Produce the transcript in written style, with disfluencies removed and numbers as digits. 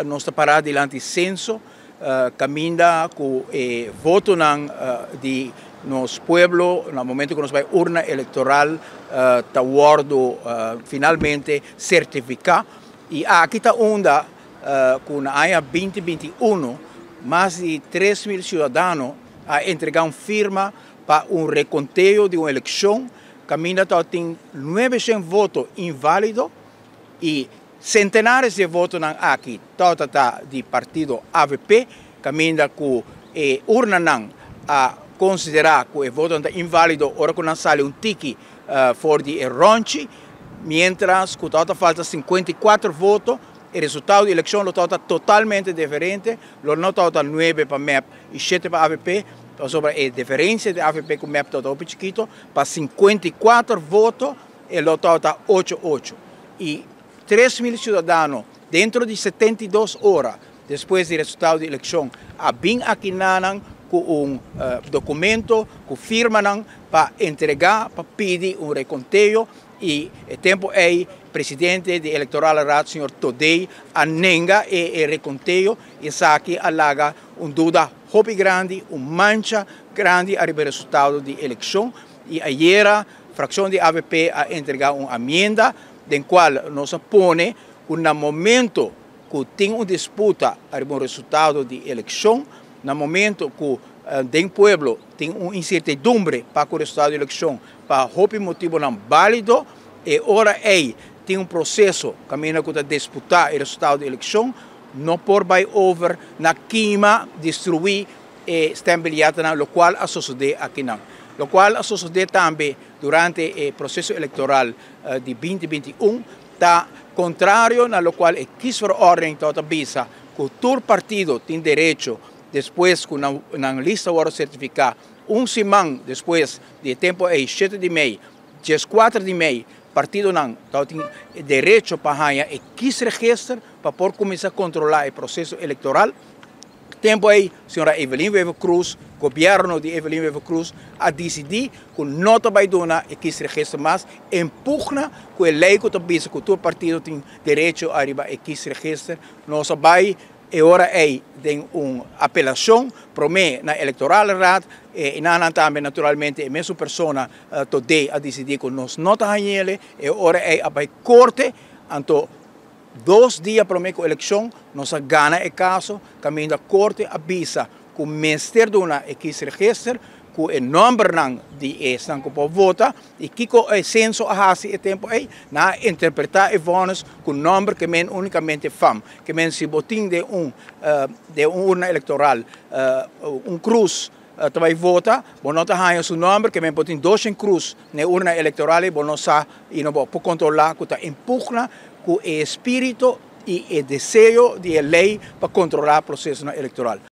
Nos ta pará dilanti senso kaminda ku e votonan di nos pueblo na momento ku nos bai urna elektoral ta wòrdu finalmente sertifiká. I aki ta unda ku na aña 2021 mas di 3000 siudadano a entregá un firma pa un rekonteo di un elekshon kaminda tabatin 900 voto inválido i sentenares di e votonan aki tabata ta di partido avp, kaminda ku e urnanan a konsiderá ku e votonan ta inválido ora ku nan sali un tiki for di e rònchi, miéntras ku tabata falta 54 voto, e resultado di elekshon lo tabata totalmente diferente, lo no tabata 9 pa mep i 7 pa avp, pasobra e diferensia di avp ku mep tabata hopi chikito, pa 54 voto e lo tabata 8-8. I 3000 siudadano dentro di 72 ora despues di resultado di elekshon a bin akinanan ku un dokumento ku firmanan pa entregá pa pidi un rekonteo i e tempu ei presidente di Electorale Raad señor Thodé a nenga e rekonteo i esaki a laga un duda hopi grandi, un mancha grandi ariba e resultado di elekshon. I ayera frakshon di avp a entregá un amienda den kual nos a pone ku na momento ku tin un disputa ariba un resultado di elekshon, na momento ku den pueblo tin un insertidumbre pa ku resultado di elekshon pa hopi motibonan bálido, e ora ei tin un proseso kaminda ku ta disputá e resultado di elekshon, no por bai over na kima, destruí e stembilyetenan, lokual a sosodé akinan. Lokual a sosodé tambe durante e proseso elektoral di 2021 ta kontrario na lokual e kiesverordening tabata bisa ku tur partido tin derecho despues ku nan lista wòrdu sertifiká un siman despues di e tempu ei, 7 di mei, 14 di mei, partidonan tabatin derecho pa haña e kiesregister pa por kuminsá kontrolá e proseso elektoral. Tempu ei, señora Evelyn Wever-Croes, gobièrnu di Evelyn Wever-Croes a disidí ku no ta bai duna e kiesregister mas, en pugna ku e lei ku ta bisa ku tur partido tin derecho ariba e kiesregister. Nos a bai e ora ei den un apelashon promé na Electorale Raad, e nan tambe naturalmente e mesun persona Thodé a disidí ku nos no ta hañ'ele, e ora ei a bai korte, anto 2 dia promé ku elekshon nos a gana e kaso kaminda korte a bisa ku mester duna e kiesregister ku e nòmbernan di esnan ku por vota i kiko e senso a hasi e tempu ei. Nan a interpretá e vònis ku nòmber ke men únikamente fam, ke men si bo tin den un urna elektoral un krus ta bai vota, bo no ta haña su nòmber, ke men por tin 200 krus na e urna elektoral ei bo no sa i no bo por kontrolá ku ta impugna ku e espíritu i e deseo di e lei pa kontrolá prosesonan elektoral.